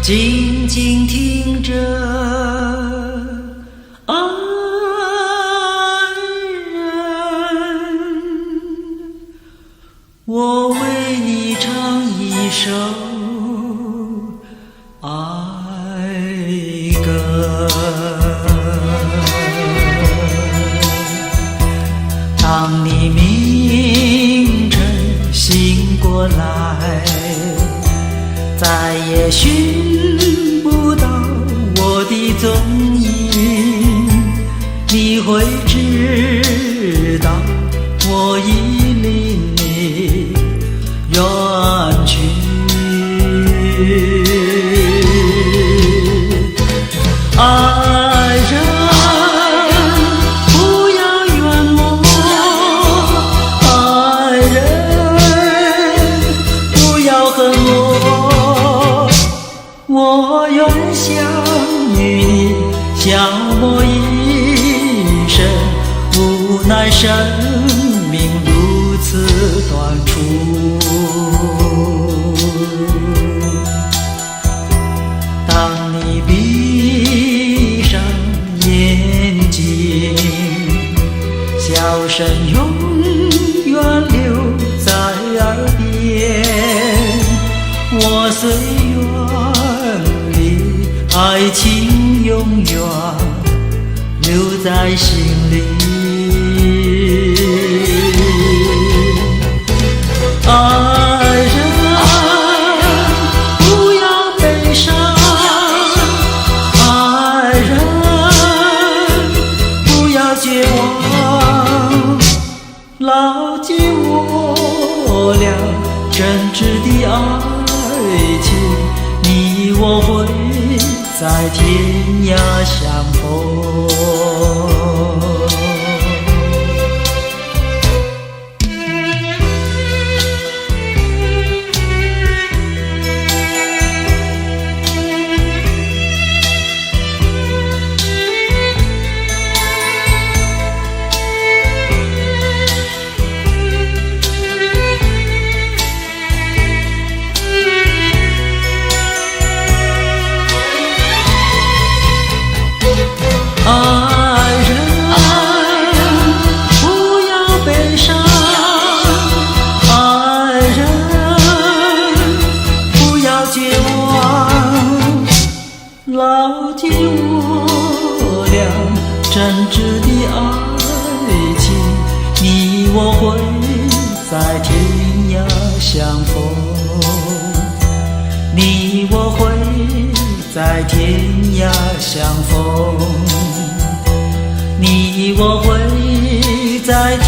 靜靜聽著，愛人，我為你唱一首愛歌。當你明晨醒過來，再也尋不到我的蹤影，你會知道我已離你遠去。愛人，不要怨我，愛人，不要恨我，我願相與你消磨一生，無奈生命如此短促。當你閉上眼睛，笑聲永遠留在耳邊。我雖遠離，愛情永遠留在心裡。愛人，不要悲傷，愛人，不要絕望，牢記我倆真摯的愛情，你我會在天涯相逢。愛人，不要悲傷，愛人，不要絕望，牢記我倆真摯的愛情，你我會在天涯相逢，你我會在天涯相逢，你我會在天